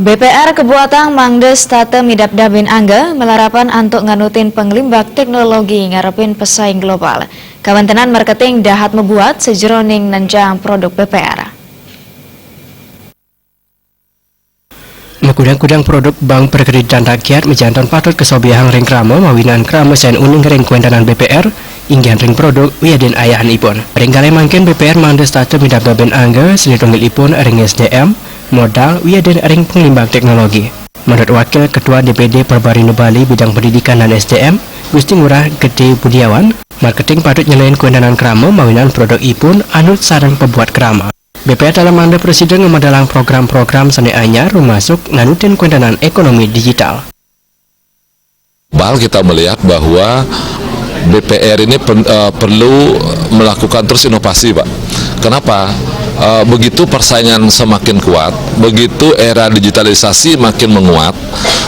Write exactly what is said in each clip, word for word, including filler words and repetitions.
B P R Kebuatang mangda setata midabdabin angga, malarapan antuk nganutin panglimbak teknologi ngarepin pesaing global. Kawentenan marketing dahat mabuat sajeroning nenjang produk B P R. Makudang-kudang produk Bank Perkreditan Rakyat majanten patut kasobiahang ring krama mawinan krama sayan uning ring kwentanan B P R, inggihan ring produk wiadin ayahan ipun. Ring kalih mangkin B P R mangda setata midabdabin angga sane tunggil ipun ring S D M, modal wiadin ring panglimbak teknologi. Menurut Wakil Ketua D P D Perbarin Bali bidang pendidikan dan S D M, Gusti Ngurah Gede Budiawan, marketing patut nyelehin kwentanan krama mawinan produk ipun anut sareng pabuat krama. B P R taler mangda prasida ngamedalang program-program sane anyar, rumasuk nganutin kwentanan ekonomi digital. Bal kita melihat bahwa B P R ini pen- eh, perlu melakukan terus inovasi, Pak. Kenapa? Eh, begitu persaingan semakin kuat, begitu era digitalisasi makin menguat,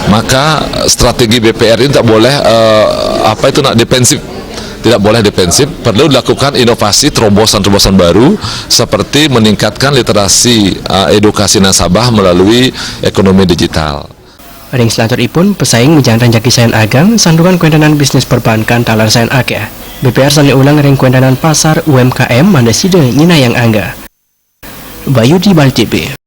maka strategi B P R ini tak boleh eh, apa itu nak defensif. Tidak boleh defensif, perlu dilakukan inovasi, terobosan-terobosan baru seperti meningkatkan literasi eh, edukasi nasabah melalui ekonomi digital. Ring selanturipun, pesaing majanten jagi sayan agang, santukan kwentanan bisnis perbankan taler sayan akeh. B P R sane ulang ring kwentanan pasar U M K M mangda sida nyenayang angga. Bayu di Bali T V.